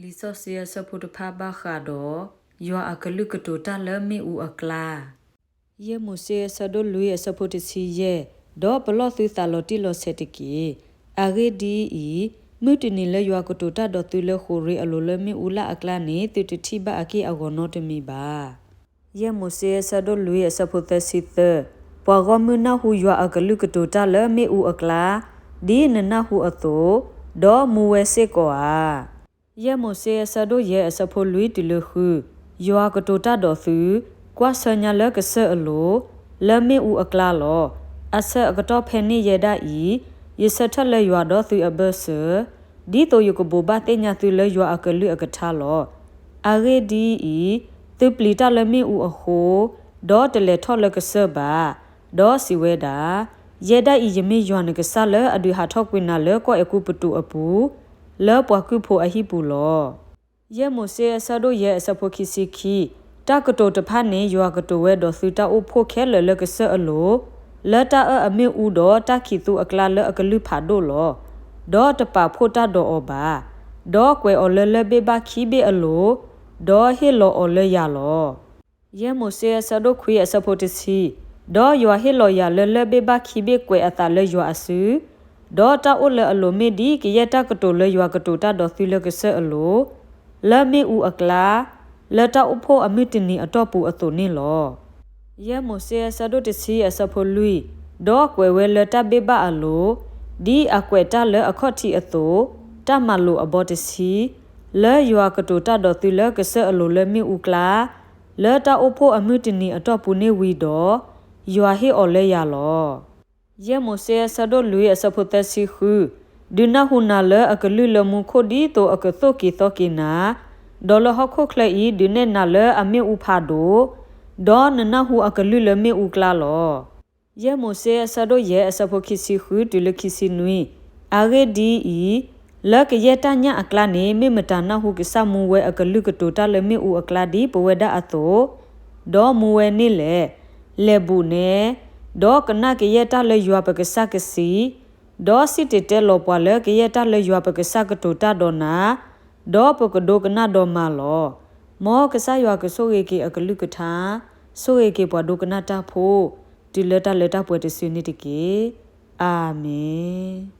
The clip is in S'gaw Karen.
လံာ်စီဆှံအဆၢဖိတဖၣ်ဘၣ်ဃးဒီး ယွၤအကလုၢ်ကတိၤတၢ်လၢမ့ၣ်အူအကျါ. ယဲၢ်မိၤၡ့အဆၢဒိၣ်လွံၢ်အဆၢဖိတဆံယဲၢ်, ဒီးပလီၢ်သုသးလီၤတံၢ်လီၤဆဲးတက့ၢ်. အဂ့ၢ်ဒ်အံၤ, မုၢ်တနံၤလၢယွၤကတိၤတၢ်ဒီးသုလၢဃိၤရ့အလိၤလၢမ့ၣ်အူလၢ်အကျါန့ၣ် သုတထံၣ်ဘၣ်အက့ၢ်အဂီၤနီတမံၤဘၣ်. ယဲၢ်မိၤၡ့အဆၢဒိၣ်လွံၢ်အဆၢဖိသၢဆံသၢ, ပှၤဂီၢ်မုၢ်နၢ်ဟူယွၤအကလုၢ်ကတိၤတၢ်လၢမ့ၣ်အူအကျါ, ဒ်နနၢ်ဟူအသိး, ဒီးမူဝဲစ့ၢ်ကီးဧါ. ယဲၢ်မိၤၡ့အဆၢဒိၣ်ယဲၢ်အဆၢဖိလွံၢ်တုၤလၢဃု, ယွၤကတိၤတၢ်ဒီးသု, ကွၢ်ဆၢညါလၢကစၢၢ်အလိၤ, လၢမ့ၣ်အူအကျါလီၤ. အဆၢအကတီၢ်ဖဲန့ၣ်ယဲဒၣ်အံၤ, ယဆၢထၢၣ်လၢယွၤဒီးသုအဘၢၣ်စၢၤ, ဒ်သိးယကဘိးဘၣ်သ့ၣ်ညါသုလၢယွၤအကလုၢ်အကထါလီၤ. အဂ့ၢ်ဒ်အံၤ, သုပျံၤတၢ်လၢမ့ၣ်အူအဃိ, ဒီးတလဲၤထီၣ်လၢကစၢၢ်ဘၣ်, ဒီးစံးဝဲဒၣ်, ယဲဒၣ်အံၤယမ့ၢ်ယွၤနကစၢ်လၢအဒုးဟးထီၣ်ကွံာ်နၤလၢကီၢ်အဲၤကူပတူးအပူၤ, လၢပှၤကုၢ်ဖိအဟံၣ်ပူၤလီၤ. ယဲၢ်မိၤၡ့အဆၢဒိၣ်ယဲၢ်အဆၢဖိခံဆံခံ, တၢ်ကတိၤတဖၣ်န့ၣ် ယွၤကတိၤဝဲဒီးသုတၢ်အိၣ်ဖှိၣ်ခဲလၢာ်လၢကစၢၢ်အလိၤ, လၢတၢ်အၢၣ်အမ့ၣ်အူဒီးတၢ်ခံးသူအကျါလၢအကလုၢ်ဖးဒိၣ်လီၤ. ဒီးတပာ်ဖှိၣ်တၢ်ဒီးအီၤဘၣ်, ဒီးကွဲးအီၤလၢလၢၢ်ဘ့ၣ်ဘၣ်ခံဘ့ၣ်အလိၤ, ဒီးဟ့ၣ်လီၤအီၤလၢယၤလီၤ. ယဲၢ်မိၤၡ့အဆၢဒိၣ်ခွံအဆၢဖိတဆံ, ဒီးယွၤဟ့ၣ်လီၤယၤလၢလၢၢ်ဘ့ၣ်ဘၣ်ခံဘ့ၣ်ကွဲးအသးလၢယွၤအစု, ဒီးတၢ်အိၣ်လၢအလိၤမ့ၢ်ဒ်ကယဲၢ်တၢ်ကတိၤလၢယွၤကတိၤတၢ်ဒီးသုလၢကစၢၢ်အလိၤ, လၢမ့ၣ်အူအကျါ, လၢတၢ်အိၣ်ဖှိၣ်အမုၢ်တနံၤအတီၢ်ပူၤအသိးန့ၣ်လီၤ. ယဲၢ်မိၤၡ့အဆၢဒိၣ်တဆံအဆၢဖိလွံၢ်, ဒီးကွဲးဝဲလၢတၢ်ဘ့ၣ်ဘၣ်အလိၤ, ဒ်အကွဲးတၢ်လၢအခီၣ်ထံးအသိး, တၢ်မၤလိာ်အဘီတဆံ, လၢယွၤကတိၤတၢ်ဒီးသုလၢကစၢၢ်အလိၤလၢမ့ၣ်အူကျါ, လၢတၢ်အိၣ်ဖှိၣ်အမုၢ်တနံၤအတီၢ်ပူၤန့ၣ်ဝံၤဒီး, ယွၤဟ့ၣ်အီၤလၢယၤလီၤ. ယဲၢ်မိၤၡ့အဆၢဒိၣ်လွံၢ်အဆၢဖိသၢဆံဃု, ဒုးနၢ်ဟူနၤလၢအကလုၢ်လၢမူခိၣ်ဒ်သိးအကသိၣ်က့ၤသီက့ၤနၤ, ဒီးလၢဟီၣ်ခိၣ်ချၢအံၤဒုးနဲၣ်နၤလၢအမ့ၣ်အူဖးဒိၣ်, ဒီးနနၢ်ဟူအကလုၢ်လၢမ့ၣ်အူကျါလီၤ. ယဲၢ်မိၤၡ့အဆၢဒိၣ်ယဲၢ်အဆၢဖိခံဆံဃုတုၤလၢခံဆံနွံ, အဂ့ၢ်ဒ်အံၤ, လၢကယဲၢ်တၢ်ညၣ်အကျါန့ၣ် မ့ၢ်မတၤနၢ်ဟူကစၢ်မူဝဲအကလုၢ်ကတိၤတၢ်လၢမ့ၣ်အူအကျါဒ်ပဝဲဒၣ်အသိး, ဒီးမူဝဲန့ၣ်လဲၣ်, လဲၤဘူးနဲ, ဒီးကနၣ်ကယဲၢ်တၢ်လၢယွၤပကစၢ်ကစံး, ဒီးစံၣ်တဲၤတဲလီၤပှၤလၢကယဲၢ်တၢ်လၢယွၤပကစၢ်ကတိၤတၢ်ဒီးနၤ, ဒီးပကဒိကနၣ်ဒီးမၤလီၤ. မ်ကစၢ်ယွၤကဆိၣ်ဂ့ၤက့ၤအကလုၢ်ကထါ, ဆိၣ်ဂ့ၤက့ၤပှၤဒိကနၣ်တၢ်ဖိ, တုၤလၢတၢ်လၢတၢ်ပှဲၤတစုန့ၣ်တက့ၢ်. အၤမ့ၣ်.